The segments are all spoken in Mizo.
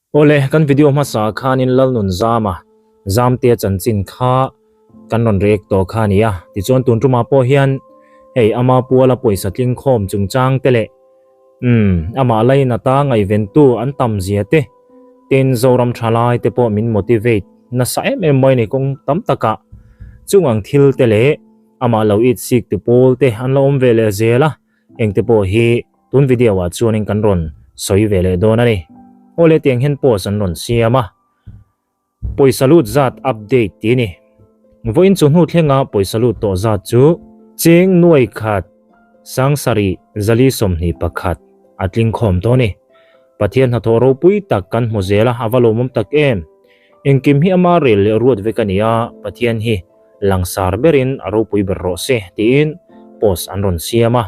Awle, kan video hmasa khanin Lalnunzama, Zamtea chanchin kha kan rawn react tawh kha a ni a. Tichuan tun tumah pawh hian hei ama puala pawisa tlingkhawm chungchang te leh umm amah lainata ngaihventu an tam zia te, tin Zoram thalai te pawh min motivate nasa em em mai a ni kawng tam takah. Chung ang thil te leh amah lo it sik tu pawl te an lo awm ve leh zel a, engte pawh hi tun video ah chuanin kan rawn sawi ve leh dawn a ni. Awle tiang hian post an rawn siam a. Pawisa lut zat update tih a ni. Vawiin chu hnu thlenga pawisa lut tawh zat chu cheng nuai khat sangsarih zali 21 a tling khawm tawh a ni. Pathian hnathawh ropui tak kan hmu zel a, a va lawmawm tak em. Engkim hi ama rel leh ruat vek a ni a, Pathian hi langsar berin a ropui ber rawh se tiin post an rawn siam a.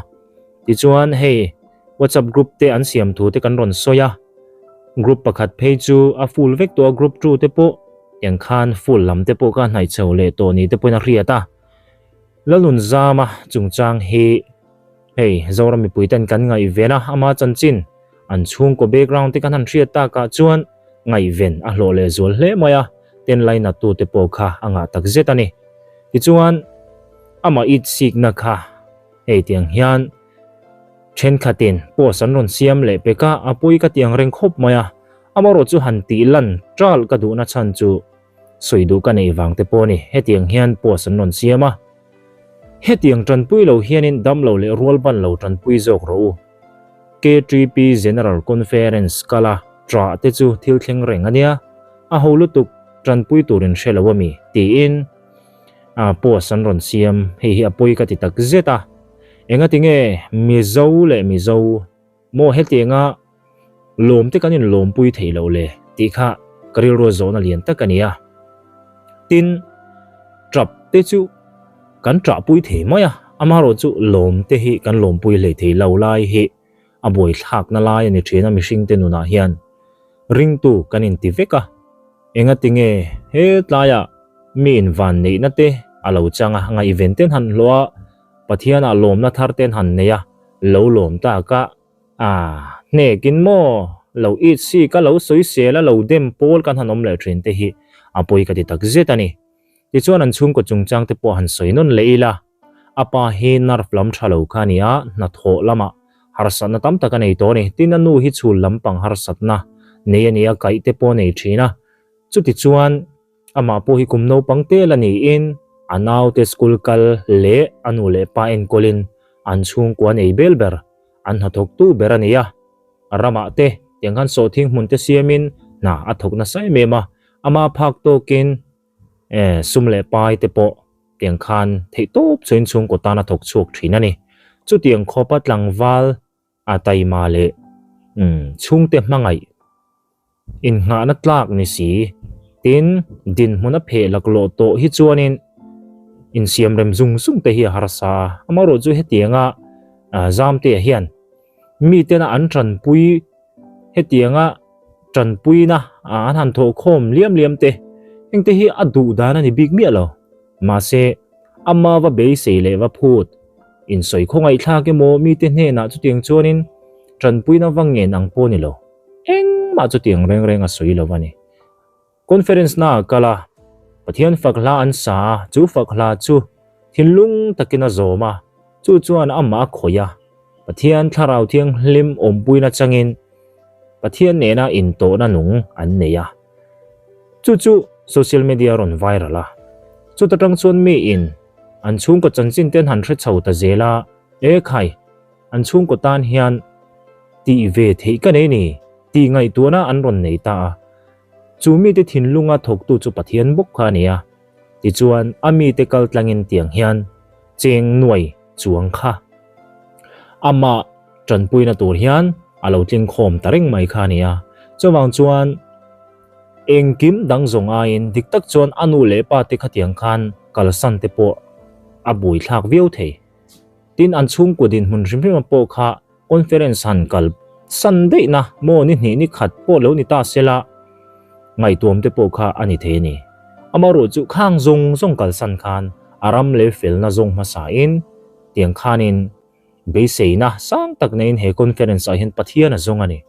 Tichuan hei WhatsApp group te an siam thu te kan rawn sawi a, group pakhat phei chu a full vek tawh a, group 2 te pawh tiang khan full lam te pawh ka hnaih chho leh tawh ni te pawhin a hriat a. Lalnunzama chungchang hi hei Zoram mipui ten kan ngaihven a, ama chanchin an chhungkaw background te kan han hriat takah chuan ngaihven a hlawh leh zual hle mai a, ten lainattu te pawh kha a ngah tak zet a ni. Tichuan amah itsikna kha hei tiang hian thenkhatin post an rawn siam leh pek a, a pawi ka ti ang reng khawp mai a, amaherawh chu han tih lan ṭal ka duhna chhan chu sawi duh ka neih vang te pawh a ni. Hetiang hian post an rawn siam a, hetiang ṭanpui lo hianin damlo leh rual ban lo ṭanpui zawk rawh u. KTP General Conference kala ṭah te chu thil thleng reng a nia, a ho lutuk ṭanpui turin hre lo a mi? tiin a post an rawn siam, hei hi a pawi ka ti tak zet a, engati nge Mizo leh Mizo maw hetianga lawm te kan inlawmpui theih loh le tih kha ka rilru zawhna lian tak a ni a. Tin, tap te chu kan ṭahpui thei mai a, amaherawh chu lawm te hi kan lawmpui hlei thei lo lai hi a buaithlakna lai a ni ṭhin a mihringte nunah hian ringtu kan inti vek a. Engati nge he tlaiah mi invan neihna te a lo chang a, ngaihven ten han hlawh a, Pathianah lawmna thar ten han nei a, lo lawm tak a, a hnekin maw lo it si ka lo sawisel a lo dem pawl kan han awm leh thin te hi a pawi ka ti tak zet a ni. Tichuan an chhungkaw chungchang te pawh han sawi nawn leh ila, a pa hi nerve lam tha lo kha a ni a, hnathawh lamah harsatna tam tak a nei tawh a ni. Tin, a nu hi chhul lampang harsatna nei a ni a, kaih te pawh a nei thin a. Chutichuan, amah pawh hi kum naupang tel a niin a naute school kal leh a nu leh pa enkawlin an chhungkua nei bel ber, an hnathawktu ber a ni a. Ramah te tiang khan sawhthing hmun te siamin hna a thawk nasa em em a, amah phak tawkin E, sum leh pai te pawh tiang khan theihtawp chuan chhungkaw tan a thawk chhuak thin a ni. Chutiang khawpa tlangval a taima leh umm chhungte hmangaih innghahna tlak ni si, tin dinhmun a pheh laklawh tawh hi chuanin insiamrem zung zung te hi a harsa a. Amaherawh chu hetianga Zamtea hian mitena an tanpui hetianga tanpuina an han thawh khawm liam liam te hengte hi a duh dan a ni bik miah lo. Mahse, ama va beisei leh va phut insawi khawngaihthlak emaw mite hnenah chutiang chuanin tanpuina va ngen ang pawh a ni lo. Engmah chutiang reng reng a sawi lo a ni. Conference na a kal a, Pathian fak hla an sa a, chu fak hla chu thinlung takin a zawm a, chu chuan amah a khawih a, Pathian Thlarau Thianghlim awmpuina changin Pathian nena intawhna nung an nei a. Chu chu social media rawn viral a, chuta tang chuan miin an chhungkaw chanchin ten han hre chho ta zel a, E khai, an chhungkaw tan hian tih ve theih ka nei ni tih ngaihtuahna an rawn nei ta a. Chu mite thinlunga thawktu chu Pathian bawk kha a ni a, tichuan a mite kal tlangin tiang hian cheng nuai chuang kha amah tanpuina tur hian a lo tling khawm ta reng mai kha a ni a. Chuvang chuan engkim dang zawng aiin dik tak chuan a nu leh pa te khatiang khan kalsan te pawh a buaithlak viau thei. Tin an chhungkaw dinhmun hrim hrim a pawh kha Conference han kal san daihna maw ni hnih ni khat pawh lo ni ta sela ngaihtuam te pawh kha a ni thei a ni. Amaherawh chu khang zawng zawng kal san khan a ram leh felna zawng hmasa in tiang khanin beiseina sang tak neiin he conference ah hian Pathian a zawng a ni.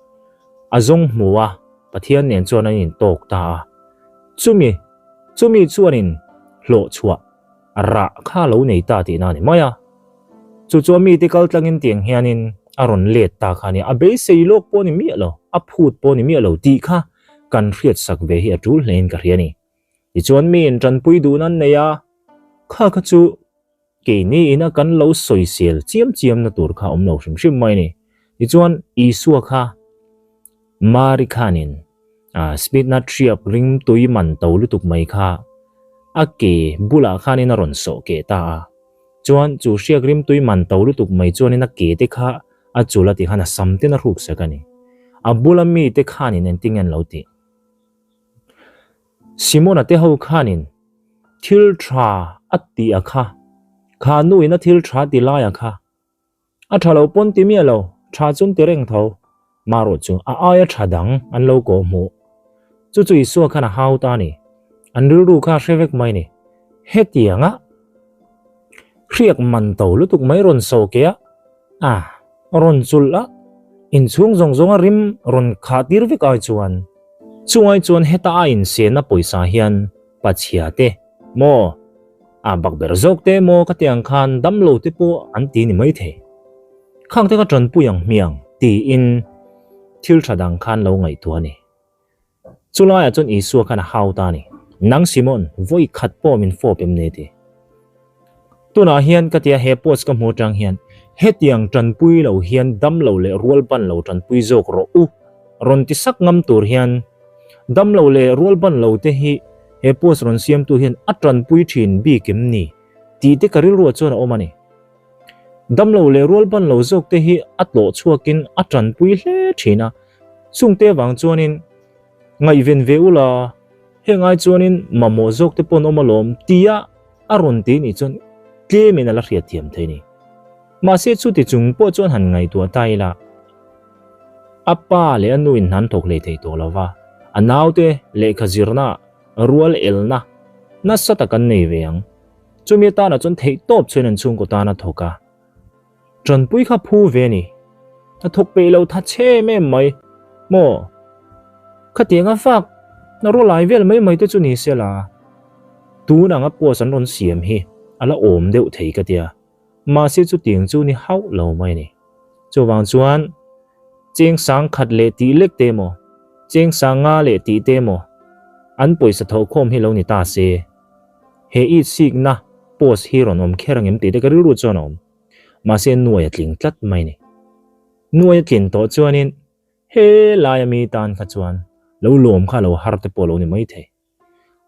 A zawng hmu a. Pathian nen chuan an intawk ta a. Chumi, chumi chuanin hlawhchhuah rah kha a lo nei ta tihna a ni mai a. Chu chuan mite kal tlangin tiang hianin a rawn let ta kha a nia. A beisei lawk pawh a ni miah lo, a phut pawh a ni miah lo tih kha kan hriatsak ve hi a tul hlein ka hria a ni. Tichuan miin tanpui duhna an nei a, kha kha chu keini ina kan lo sawisel chiam chiamna tur kha a awm lo hrim hrim mai a ni. Tichuan Isua kha Mari khanin Smithna hriak ring tui man to lutuk mai kha a ke bulah khanin a rawn sawh keh ta a. Chuan chu hriak rim tui man to lutuk mai chuanin a ke te kha a chul a tikhan a sam ten a hruk sak a ni. A bula mite khanin engtin nge an lo tih? Simona te ho khanin thil tha a tih a kha, kha nuin a thil tha ti lai a kha, a tha lo pawn ti miah lo, tha chun ti reng tho, marawh chu a aia tha dang an lo kawh hmuh. Chu chu Isua khan a hau ta a ni. An rilru kha a hre vek mai ni. Hetianga hriak man to lutuk mai rawn saw ke a, a rawn chulh a, inchhung zawng zawnga rim rawn khah tir vek ai chuan, Chungai chuan heta a insenna pawisa hian pachhia te maw, a bakberh zawk te maw ka ti ang khan damlo te pawh an ti ni maithei. Khang te ka tanpui ang hmiang tiin thil tha dang khan lo ngaihtuah a ni. Chulaiah chuan Isua khan a hau ta a ni. Nang Simon, vawi khat pawh min fawp em ni ti. Tunah hian ka tia he post ka hmu atang hian hetiang tanpui lo hian damlo leh rualban lo tanpui zawk rawh u rawn ti sak ngam tur hian damlo leh rualban lo te hi he post rawn siamtu hian a tanpui thin bik em ni tih te ka rilruah chuan a awm a ni. Damlo leh rualban lo zawk te hi a tlawh chhuakin a tanpui hle thin a, chungte avang chuanin Ngaihven ve ula, heng ai chuanin mamawh zawk te pawh an awm alawm tia a rawn ti nih chuan tlemin a la hriatthiam thei ni. Mahse chuti chung pawh chuan han ngaihtuah ta ila, a pa leh a nuin hna an thawk hlei thei tawh lova, a naute lehkha zirna rual elna nasa tak an nei ve ang. Chumi atana chuan theihtawp chuan an chhungkaw tan a thawk a. Tanpui kha phu ve ni. A thawk peih lo tha chhe em em mai maw? Khatiang a fak na rawlai vel mai mai te chu ni se la, tun anga post an rawn siam hi a la awm deuh thei ka tia, mahse chutiang chu ni hauh lo mai a ni. Chuvang chuan cheng sang khat leh tih lek te emaw, cheng sang nga leh tih te emaw an pawisa thawhkhawm hi lo ni ta se, he itsikna post hi rawn awm kher angem tih te ka rilru chuan a awm. Mahse nuai a tling tlat mai ni. Nuai a tlin tawh chuanin he laia mi tan kha chuan lo lawm kha lo har te pawh lo ni mai thei.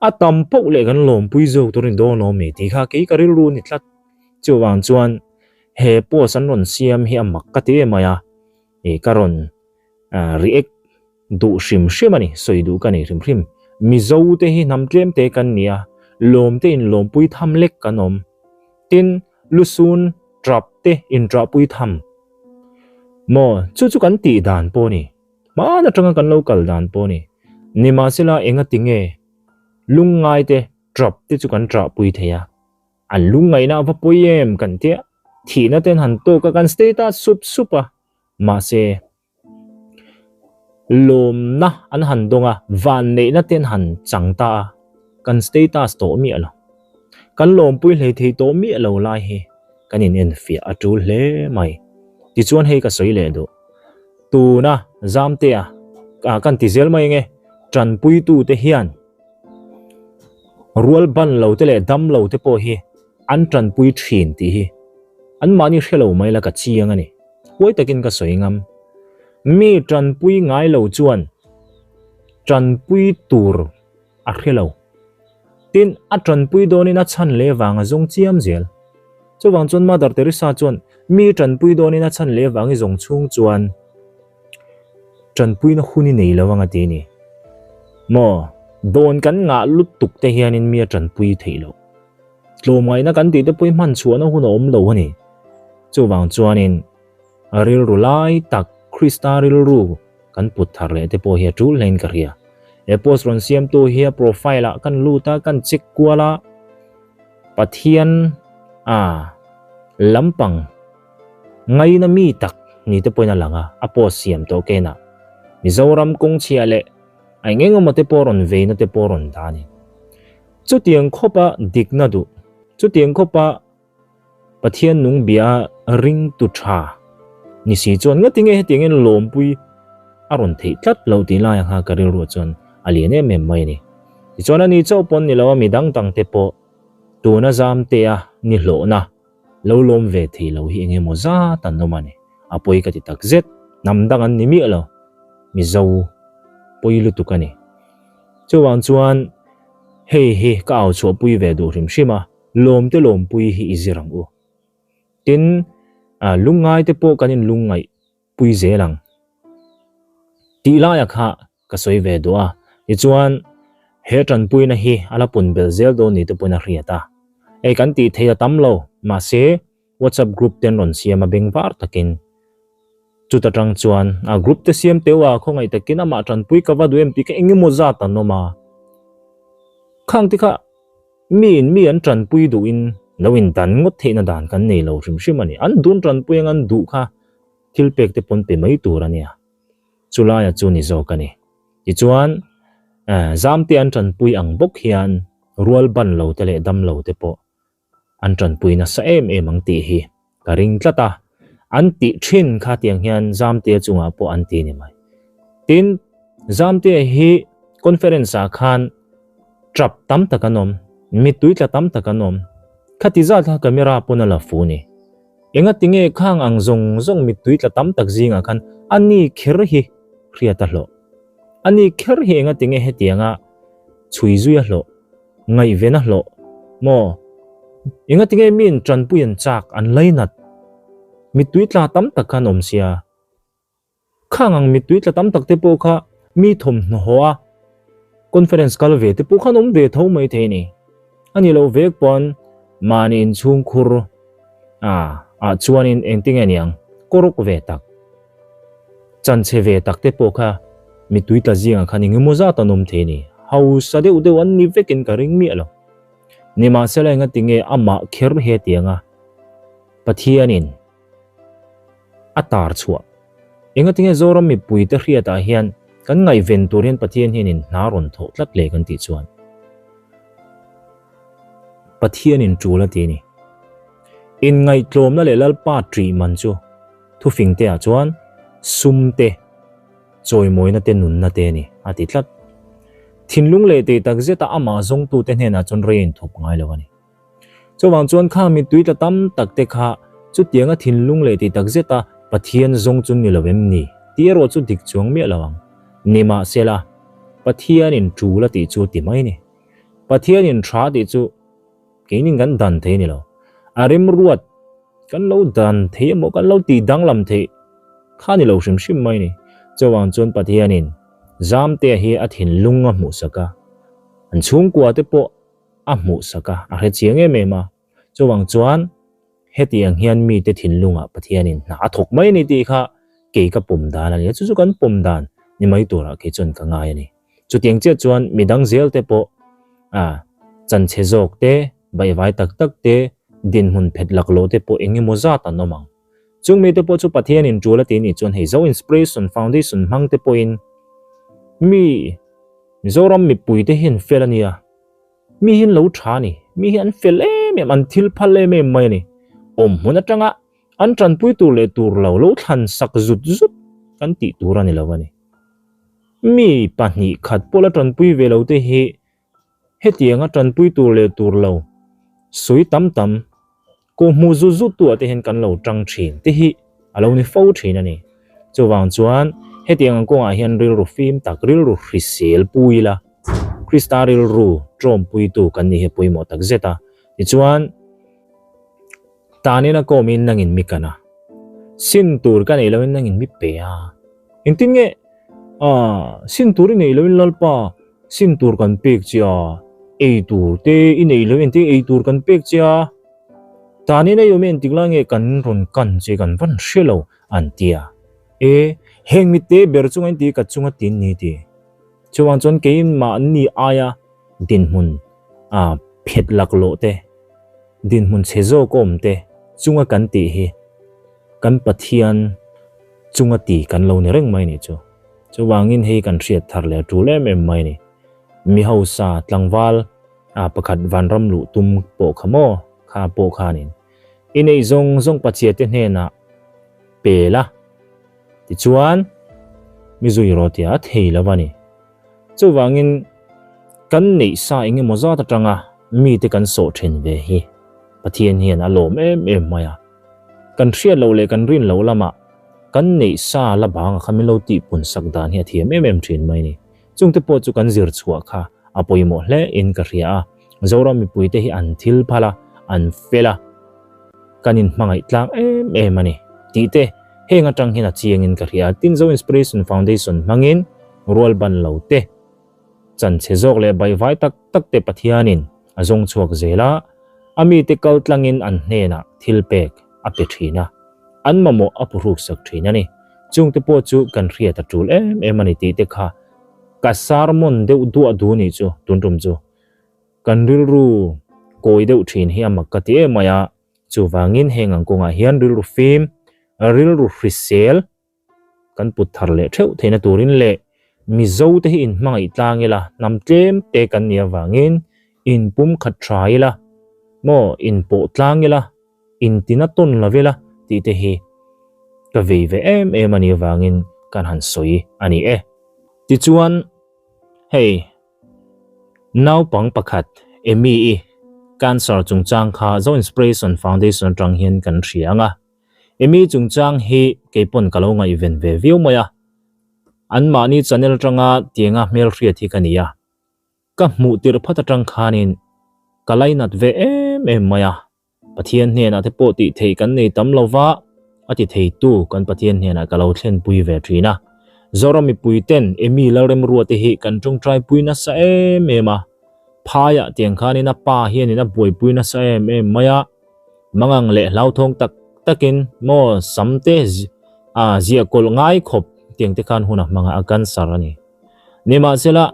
A tam poh leh kan lawmpui zawk tur a ni dawn awm ni tih kha kei ka rilru a ni tlat. Chuvang chuan he post an rawn siam hi a mak ka ti em mai a, ih ka rawn react Duh hrim hrim a ni, sawi duh ka nei hrim hrim. Mizo te hi hnam tlem te kan ni a, lawm te in lawmpui tham lek kan awm. Tin, lusun, trap te in trahpui tham. Maw, chu chu kan tih dan pawh a ni. Hmaan atanga kan lo kal dan pawh a ni. Nimahsela engati nge lungngai te, trap te chu kan trahpui thei a. An lungngaihna a va pawi em kan tia, thihna ten han tawk a, kan status sup sup a. Mahse. Lawmna an han dawng a, vanneihna te an han chang ta a, kan status tawh miah lo. Kan lawmpui hlei thei tawh miah lo lai hi kan in enfiah a tul hle mai. Tichuan hei ka sawi leh duh. Tuna Zamtea kan ti zel mai nge, tanpuitute hian rual ban lo te leh dam lo te pawh hi an tanpui thin tih hi anmahni hre lo mai la ka chiang a ni. Huai takin ka sawi ngam. Mi tanpui ngai lo chuan tanpui tur a hre lo. Tin, a tanpui dawnin a chhan leh vang a zawng chiam zel. Chuvang chuan Mother Teresa chuan mi tanpui dawnin a chhan leh vang i zawng chhung chuan tanpuina hun i nei lo ang a ti a ni. Maw, dawn kan ngah lutuk te hianin mi a tanpui theih loh. Tlawmngaihna kan tih te pawh hi hman chhuahna hun a awm lo a ni. Chuvang chuanin rilru lai tak Krista rilru kan put thar leh te pawh hi a tul hlein ka hria. He post rawn siamtu hi a profile ah kan lut a, kan check kual a, Pathian a lampang ngaina mi tak ni te pawhin a lang a, a post siam tawh kenah Mizoram kawngchhia leh. A eng eng emaw te pawh rawn veina te pawh rawn dah a ni. Chutiang khawpa dikna duh, chutiang khawpa Pathian nung bia ringtu tha ni si chuan ngati nge hetiangin lawmpui a rawn theih tlat loh tih lai ang kha ka rilruah chuan a lian em em mai a ni. Tichuan ani chauh pawn ni lo a midang dang te pawh tuna Zamtea ni hlawhna lo lawm ve thei lo hi eng emaw zat an awm a ni. A pawi ka ti tak zet, hnam dang an ni miah lo, Mizo pawi lutuk a ni. Chuvang chuan hei hi ka au chhuahpui ve duh hrim hrim a. Lawmte lawmpui hi i zir ang u. Tin, lungngaite pawh kan inlungngaih pui zel ang. Tih laia kha ka sawi ve duh a, tichuan he tanpuina hi a la pun belh zel dawn ni te pawhin a hriat a. Hei kan tih theih a tam lo, mahse WhatsApp group te an rawn siam a beng var takin. Chuta tang chuan a group te siam teuh a, khawngaih takin amah tanpui ka va duh em tih kha engemaw zat an awm a. Khang te kha Miin mi an tanpui duhin lo indan ngawt theihna dan kan nei lo hrim hrim a ni. An dun tanpui ang an duh kha thil pek te pawn pe mai tur a nia. Chulaia chu ni zawk a ni. Tichuan, Zamte an tanpui ang bawk hian rual ban lo te leh dam lo te pawh an tanpui nasa em em ang tih hi Ka ring tlat a, an tih thin kha tiang hian Zamtea chungah pawh an ti ni mai. Tin, Zamtea hi conference ah khan trap tam tak an awm, mittui tla tam tak an awm. Khati zat kha camera pawn a la fu ni. Engati nge khang ang zawng zawng mittui tla tam tak zingah khan a ni kher hi hriat a hlawh. A ni kher hi engati nge hetianga chhui zui a hlawh. Ngaihven a hlawh maw? Engati nge miin tanpui an chak, an lainat? Mittui tla tam tak kha an awm sia. Khang ang mittui tla tam tak te pawh kha mi thawmhnaw haw a conference kal ve te pawh khan awm ve tho mai thei a ni. A ni lo vek pawn mahni inchhungkhur ah ah chuanin engtinge niang kawrawk ve tak. Chanchhe ve tak te pawh kha mittui tla zingah khan engemaw zat an awm thei a ni. Hausa deuh deuh an ni vekin ka ring miah lo. Nimahsela engati nge amah kher hetianga Pathianin a tar chhuah? Engati nge Zoram mipuite hriatah hian kan ngaihven tur hian Pathian hianin hna rawn thawh tlat le kan tih chuan Pathianin tul a ti a ni. Inngaihtlawmna leh Lalpa ṭih man chu Thufing te ah chuan sum te, chawimawina te nunna te a ni, a ti tlat. Thinlung leh tei tak zeta amah zawngtute hnenah chuan rei a inthup ngai lo a ni. Chuvang chuan kha mittui tla tam tak te kha chutianga thinlung leh tei tak zeta Pathian zawng chu ni lo em ni tih erawh chu dik chuang miah lo ang. Nimahsela, Pathianin tul a tih chu ti mai a ni. Pathianin tha tih chu keinin kan dan thei a ni lo. A remruat Kan lo dan thei emaw kan lo tih danglam theih kha ni lo hrim hrim mai ni. Chuvang chuan Pathianin Zamtea hi a thinlung a hmuhsak a, an chhungkua te pawh a hmuhsak a, a hre chiang em em a. Chuvang chuan hetiang hian mite thinlungah Pathianin hna a thawk mai a ni tih kha kei ka pawm dan a ni a, chu chu kan pawm dan ni mai turah kei chuan ka ngai a ni. Chutiang chiah chuan midang zel te pawh a chanchhe zawk te, baihvai tak tak te, dinhmun phet laklawh te pawh eng emaw zat an awm ang. Chung mite pawh chu Pathianin tul a ti nih chuan hei Zo Inspiration Foundation hmang te pawhin mi Mizoram mipui te hi an fel a nia, mi hi an lo tha a ni, mi hi an fel em em, an thil phal em em mai a ni. Awmhmun atanga an tanpui tur leh tur lo lo thlan sak zut zut kan tih tur a ni lo a ni. Mi pahnih khat pawh la tanpui ve lo te hi Hetianga tanpui tur leh tur lo sawi tam tam kawhhmuh zut zut tu ah te hian kan lo tang thin te hi a lo ni fo thin a ni. Chuvang chuan hetiang ang kawngah hian rilru fim tak, rilru hrisel pu ila Krista rilru tawmpuitu kan nih hi a pawimawh tak zet a. Tichuan tanin a kawmin nangin mi kan a, sin tur ka neih loin nangin mi pe a. Engtin nge sin tur i neih loin Lalpa Sin tur kan pek che a, ei tur te i nei lo entir ei tur kan pek che a, tanin ei awm entik lai nge kan rawn kan che kan van hre lo an ti a. E, heng mitte ber chunga in ti ka chunga tin ni ti. Chuvang chuan keimahni aia dinhmun a phet laklawh te, dinhmun chhe zawk awm te chunga kan tih hi kan Pathian chunga ti kan lo ni reng mai nih chu. Chuvangin hei kan hriat thar leh a tul em em mai a ni. Mi hausa tlangval pakhat vanram luh tum pawh kha maw kha pawh khanin i neih zawng zawng Pathiate hnenah pe la tichuan mi zui rawh tia a thei lo a ni. Chuvangin kan neih sa eng emaw zat atanga mite kan sawh then ve hi Pathian hian a lawm em em mai a. Kan hriat loh leh kan rin loh lamah kan neih sa la banga kha min lo tihpun sak dan hi a thiam em em thin mai a ni. Chungte pawh chu kan zir chhuah kha a pawimawh hle in ka hria a. Zoram mipuite hi an thil phal a, an fel a, kan inhmangaih tlang em em a ni tih te heng atang hian a chiang in ka hria a. Tin, Zo Inspiration Foundation hmangin rual ban lo te, chanchhe zawk leh baihvai tak tak te Pathianin a zawng chhuak zel a, a mite kal tlangin an hnenah thil pek a pe thin a, an mamawh a puhruk sak thin a ni. Chungte pawh chu kan hriat a tul em em a ni tih te kha ka sermon deuh duah duh nih chu tun tum chu. Kan rilru kawi deuh thin hi a mak ka ti em mai a, chuvangin heng ang kawngah hian rilru fim, rilru hrisel, Kan put thar leh theuh theihna turin leh Mizo te hi inhmangaih tlang ila, hnam tlem te kan nih avangin inpumkhat tha ila, maw inpawh tlang ila, intina tawn lo ila tih te hi ka vei ve em em a nih avangin kan han sawi a ni e. Tichuan hei naupang pakhat Amy-i cancer chungchang kha Zo Inspiration Foundation atang hian kan hria ang a. Emi chungchang hi keipawn ka lo ngaihven ve viau mai a, anmahni channel atanga tianga hmelhriat hi ka ni a, ka hmuh tirh phat atang khanin ka lainat ve em em mai a, Pathian hnenah te pawh tih theih kan nei tam lo va, a ti theitu kan Pathian hnenah ka lo thlenpui ve thin a. Zoram mipui ten Emi Lalremrua te hi kan tawngtaipui nasa em em a, phaiah tiang khanin a pa hianin a buaipui nasa em em mai a, Mangang leh hlauthawng tak takin maw sam te a ziah kawlh ngai khawp tiang te khan hun a hmang a, a cancer a ni. Nimahsela,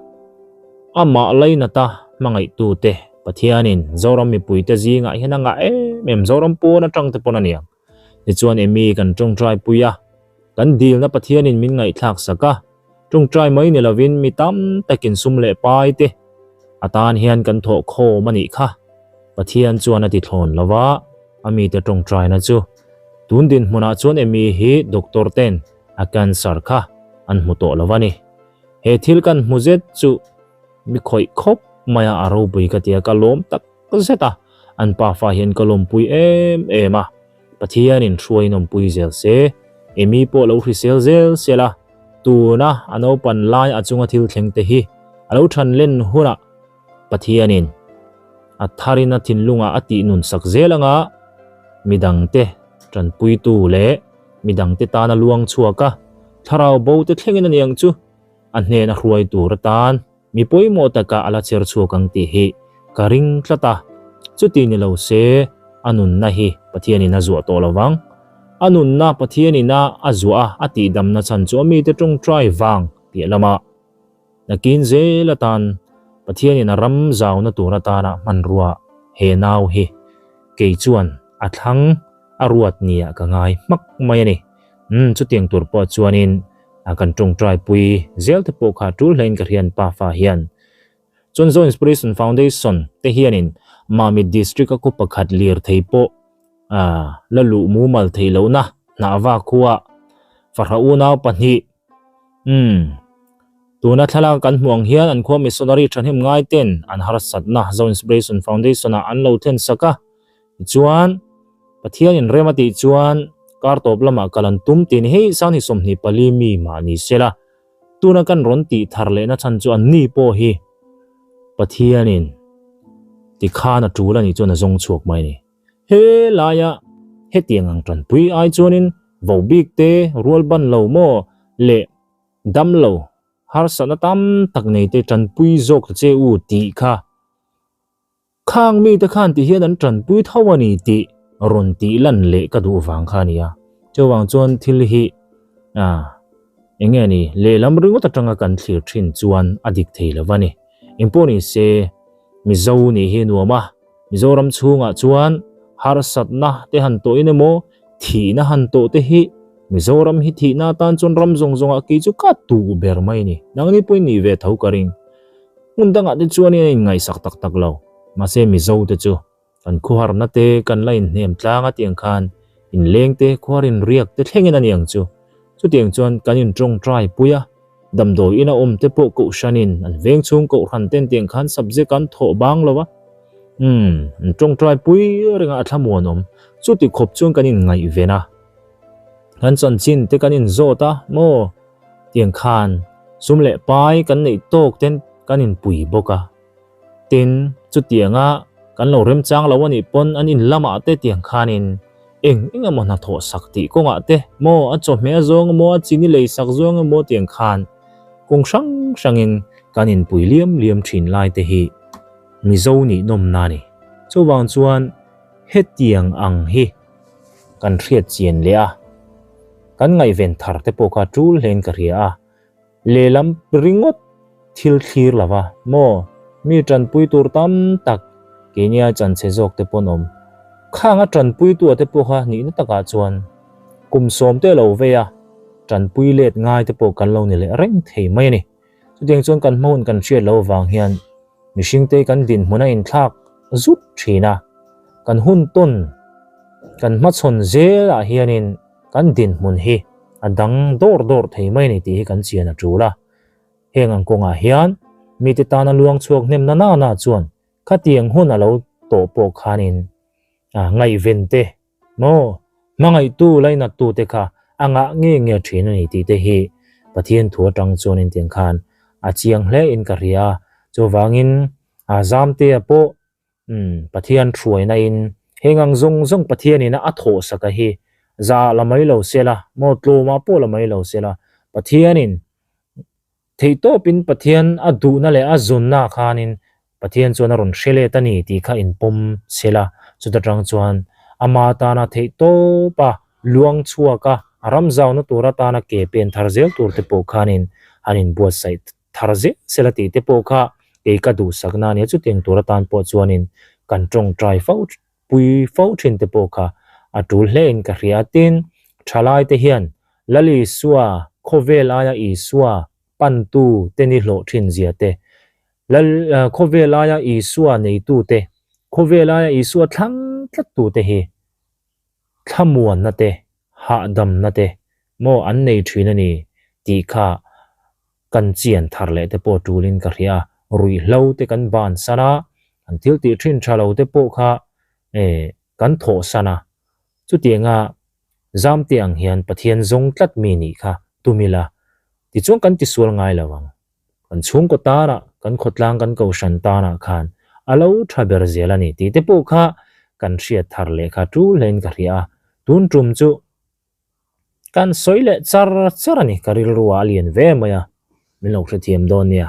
amah lainata hmangaihtu te Pathianin Zoram mipuite zingah hian a ngah em em, Zoram pawn atang te pawn a niang. Tichuan Amy kan tawngtai pui a, kan dilna Pathianin min ngaihthlak sak a, Tawngtai mai ni lovin mi tam takin sum leh pai te atan hian kan thawh khawm a nih kha. Pathian chuan a ti thlawn lo va, a mite tawngtaina chu tun dinhmunah chuan Amy hi doctor ten a cancer kha an hmu tawh lo a ni. He thil kan hmu zet chu mi khawih khawp mai a, a ropui ka ti a, ka lawm tak zet a, an pafa hian ka lawmpui em em a. Pathianin hruaiin awmpui zel se, Amy pawh lo hrisel zel sela, tuna a naupan lai a chunga thil thleng te hi a lo than len hunah Pathianin a tharin a thinlungah a tih nun sak zel anga midangte tanpuitu leh midangte tana luang chhuak a, thlarau bo te thlengin a niang chu a hnena hruai tur atan Mi pawimawh takah a la cher chhuak ang tih hi ka ring tlat a, chuti ni lo se a nunna hi Pathianin a zuah tawh lo vang. A nunna Pathianin a a zuah a, a tihdamna chhan chu a mite tawngtai vang piah lamah nakin zel atan Pathianin a ram zauna tur atana hmanrua he nau hi kei chuan a thlang a ruat nia ka ngai hmak mai a ni. Umm chutiang tur pawh chuanin a kan tawngtai pui zel te pawh kha tul hlein ka hrian pafa hian chuan Zo Inspiration Foundation te hianin Mamit District a khaw pakhat lir thei pawh la luh mumal theih lohna hnahva khua fahrah unau pahnih umm tuna thlalak kan hmuh ang hian an khua missionary thahnem ngai ten an harsatna Zo Inspiration Foundation ah an lo thlen sak a. Tichuan, Pathianin rem a tih chuan kar tawp lamah kal an tum tih ni hei Sanghnih 24 mi mah ni se la, tuna kan rawn tih thar lehna chhan chu anni pawh hi Pathianin tikhan a tul a nih chuan a zawng chhuak mai a ni. He laia hetiang ang tanpui ai chuanin vohbik te, rualban lo maw leh damlo harsatna tam tak nei te tanpui zawk ta che u tih kha Khang mite khan ti hian an tanpui tho a ni tih rawn tih lan leh ka duh vang kha a ni a. Chuvang chuan thil hi ah eng nge ni lehlam ringawt atanga kan thlir thin chuan a dik thei lo va ni. Engpawh ni se Mizo nih hi a nuam a, Mizoram chhungah chuan harsatna te han tawhin emaw thihna han tawh te hi Mizoram hi thihna atan chuan ram zawng zawngah kei chu ka duh ber mai a ni. Nangni pawhin nih ve tho ka ring. Hmun dangah te chuanin a inngaihsak tak tak lo. Mahse Mizo te chu kan khuaharna te kan la inhnem tlang a tiang khan inleng te khuarin riak te thlengin a ni ang chu. Chutiang chuan kan intawngtai pui a, damdawi ina awm te pawh kohhranin an veng chhung kohhran ten tiang khan subject an thawh bang lo a. Umm, an tawngtai pui reng a a thlamuan awm. Chuti khawp chuan kan inngaihven a. Kan chanchin te kan inzawt a maw? Tiang khan sum leh pai kan neih tawk ten kan inpui bawk a. Tin, chutianga kan lo remchang lo a nih pawn an in lamah te tiang khanin eng eng emaw hnathawh sak tih kawngah te maw a chawhmeh a zawng emaw a chini lei sak zawng emaw tiang khan kawng hrang hrangin kan inpui liam liam thin lai te hi Mizo nih nawmna a ni. Chuvang chuan hetiang ang hi kan hriat chian leh a, kan ngaihven thar te pawh kha tul hlein ka hria a. Lehlam ringawt thil thlir lo va maw? Mi tanpui tur tam tak keini a chanchhe zawk te pawn awm. Khang a tanpuitu te pawh kha nihna takah chuan kum sawm te lo vei a, tanpui let ngai te pawh kan lo ni leh reng thei mai a ni. Chutiang chuan kan hma hun kan hriat loh avang hian mihringte kan dinhmun a inthlak zut thin a, kan hun tawn kan hmachhawn zelah hianin kan dinhmun hi a dang dawr dawr thei mai a ni tih hi kan chian a tul a. Heng ang kawngah hian mite tana luang chhuak hnem na na na chuan khatiang hun a lo tawh pawh khanin a ngaihven te maw hmangaihtu lainattu te kha a ngah nge nge thin a ni tih te hi Pathian thu atang chuanin tiang khan a chiang hle in ka hria a. Chuvangin a Zamtea pawh Umm, Pathian hruaina in heng ang zawng zawng Pathian ina a thawh sak a hi za la mai lo se la, maw tlawmah pawh la mai lo se la, Pathian in theihtawp in Pathian a duhna leh a zawnna khanin Pathian chuan a rawn hre let a ni tih kha in pawm se la, chuta tang chuan ama tana theihtawp a luang chhuak a, a ram zauna tur atana ke pen thar zel tur te pawh khanin an inbuatsaih thar zel sel a tih te pawh kha kei ka duhsakna a nia chutiang tur atan pawh chuanin kan tawngtai fo pui fo thin te pawh kha a tul hle in ka hria tin thalai te hian Lal Isua khawvel aia Isua pantu te ni hlawh thin zia te Lal khawvel aia Isua neitu te khawvel aia Isua thlang tlat tu te hi thlamuanna te hahdamna te maw an nei thin a ni tih kha kan chian thar leh te pawh tulin ka hria a, ruihhlo te kan bansan a, kan thil tih thin tha lo te pawh kha eh kan thawhsan a, chutianga zamte ang hian Pathian zawng tlat mi nih kha tum ila tichuan kan tisual ngai lo ang. Kan chhungkaw tanah, kan khawtlang kan kohhran tanah khan a lo tha ber zel a ni tih te pawh kha kan hriat thar leh kha tul hlein ka hria a. Tun tum chu kan sawi leh char char a ni, ka rilru ah a lian ve mai a, min lo hrethiam dawn nia.